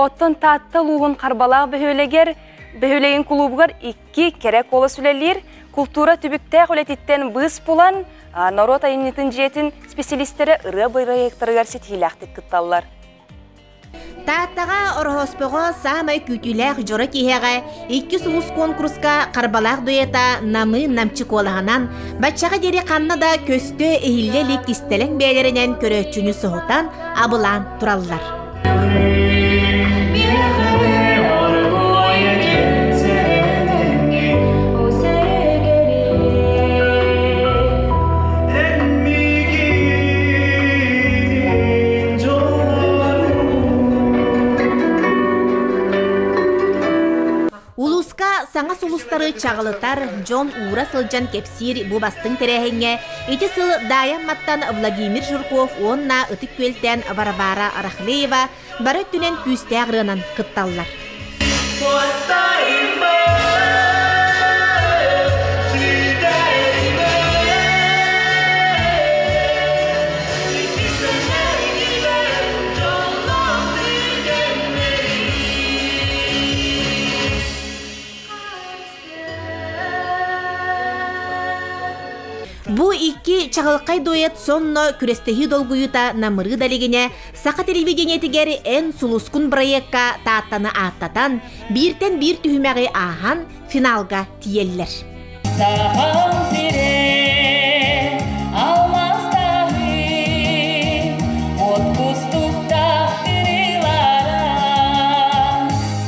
Оттон Таатта улууһун Харбалаах бөһүөлэгэр бөһүөлэгин кулуубугар икки кэрэ куолас үлэлиир, култуура түбүктээх үлэтиттэн быыс булан, норуот айымньытын дьиэтин специалистэрэ ырыа бырайыактарыгар ситиһиилээхтик кытталлар. Тааттаҕа Ороһооспоҕо саамай күүтүүлээх дьоро киһиэхэ икки сулус куонкуруска Харбалаах дуэта Намыы намчы куолаһынан баччаҕа диэри ханна да көстө иһиллэ илик кистэлэҥ бэйэлэринэн көрөөччүнү соһутан абылаан тураллар. Улууска саҥа сулустары чаҕылытар, дьон уура сылдьан кэпсиир бу бастыҥ тэрээһиҥҥэ ити сыл Даайа Амматтан Владимир Жирков уонна Ытык Күөлтэн Варвара Рахлеева бары өттүнэн күүстээх ырыанан кытталлар. Бу икки чаҕылхай дуэт сонно күрэстэһии долгуйуута намырыы да илигинэ саха телевидениетигэр Эн сулускун бырайыакка Тааттаны ааттатан, бииртэн биир түһүмэҕи ааһан финалга тиийэллэр. Сахам сирэ алмаастаһы, от кустуктаах тырылара.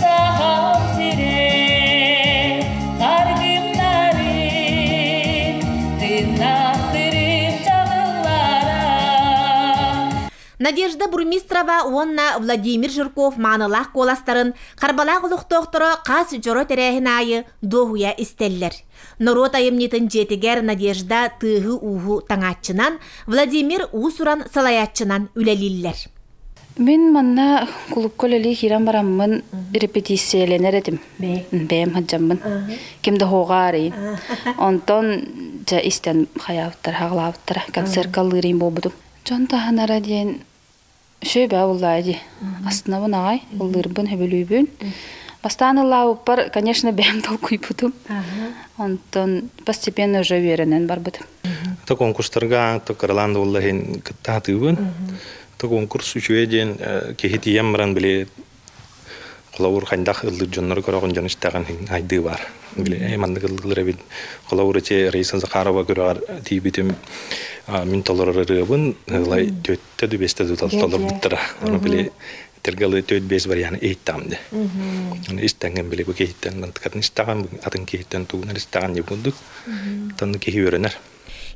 Сахам сирэ харгыннары, тыыннаахтырын чаҕыллара. Надежда Бурмистрова уонна Владимир Жирков маанылаах куоластарын Харбалаах олохтоохторо хас дьоро тэрээһин аайы дуоһуйа истэллэр. Норуот айымньытын дьиэтигэр Надежда тыаһы-ууһу таҥааччынан, Владимир уус-уран салайааччынан үлэлииллэр. Мин манна кулупка үлэлии киирэн бараммын репетициялэнэр этим. Бэйэм сылдьаммын. Ким да хуоҕаарыйын. Онтон дьэ истэн хайаабыттара, хаҕылаабыттара. Концертка ыллыырыйын буолбутум. Дьон таһынара диэн үчүгэй буоллаа дии. Астынабын аҕай, ыллыырбын, сөбүлүүбүн. Бастаан ыллаабыппар, конечно, бэйэм толкуйбутум. Онтон постепенно уже үөрэнэн барбытым. То конкурстарга то кыралаан да буолла иһин кытта сатыыбын. То конкурс үчүгэй диэн киһи тиийэн баран били холобур хайдах ыллыыр дьоннору көрөҕүн дьон истэҕин айдыы баар. Били маннык ыллыылар эбит. Холобур ити Раиса Захарова күрэҕэр тиийбитим мин толорор ырыабын ылай түөттэ дүбэстэ толорбуттара. Ону били тергалы түөт бес варианы иһиттэҕим де. Аны истэҥҥин били бу киһиттэн мантыкатын истэҕин атын киһиттэн тугунан истэҕин дии курдук. Тонну киһи үөрэнэр.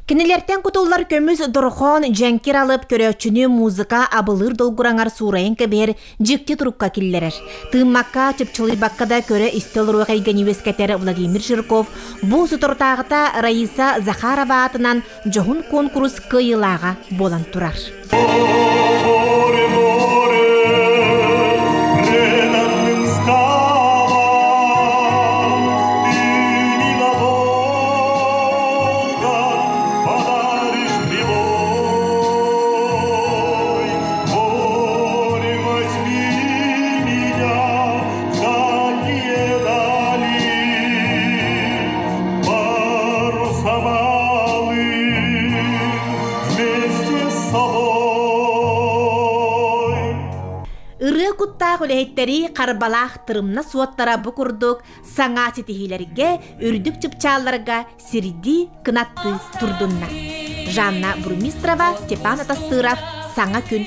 Кинилэртэн кутуллар көмүс дорохоон дьэҥкир алып көрөөччүнү музыка абылыыр долгураҥар суурайан кэбиһэр дьикти турукка киллэрэр. Тыыммакка, чыпчылыйбакка да көрө-истэ олоруох эйгэни үөскэтэр Владимир Жирков бу соторутааҕыта Раиса Захарова аатынан дьоһун куонкурус кыайыылааҕа буолан турар. Ырыа куттаах үлэһиттэри Харбалаах тырымна суоттара бу курдук саҥа ситиһиилэргэ, үрдүк чыпчаалларга сирдии кынаттыы турдунна. Жанна Бурмистрова, Степан Атастыров, Саҥа күн,